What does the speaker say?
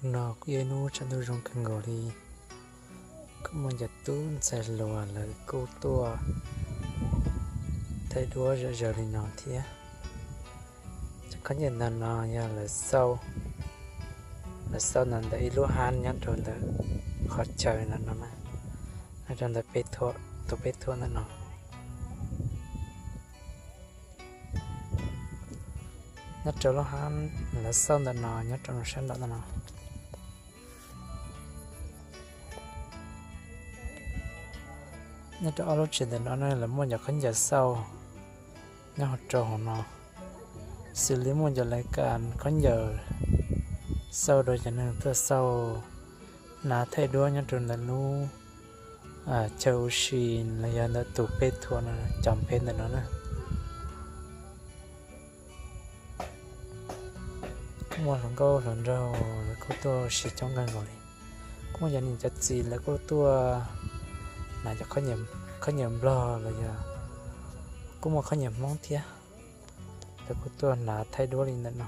No kuj yog ib hnub tshav ntuj zoo kawg nkaus li. Kuj muaj cov tub ntxhais hluas lawv kuj tuaj thaij duab zom zaws li no thiab. Cov khaub ncaws ntawm no yog lawv xauj, lawv xauj ntawm ntawm ib lub hab nyob rau ntawm qhov chaw ntawm no na, nyob rau ntawm peb thuam, tus peb thuam ntawm no. Nyob rau lub hab lawv xauj ntawm no nyob rau sab nraum ntawm no. Nyob rau ob lub tsev ntawm no na lawv muaj cov khaub ncaws xauj nyob hauv rau hauv no, xws li muaj cov lawv kam khaub ncaws xauj rau cov neeg tuaj xauj hnav thaij duab nyob rau ntawm lub chaw ua si los yog ntawm tus peb thuam no, cov peb ntawm no na. Kuj muaj hluas nkauj hluas nraug lawv kuj tuaj ua si coob kawg nkaus li. Kuj muaj cov niam cov txiv lawv kuj tuaj hnav cov khaub ncaws Nplog los yog kuj muaj khaub ncaws Hmoob thiab, lawv kuj tuaj hnav thaij duab li ntawm no.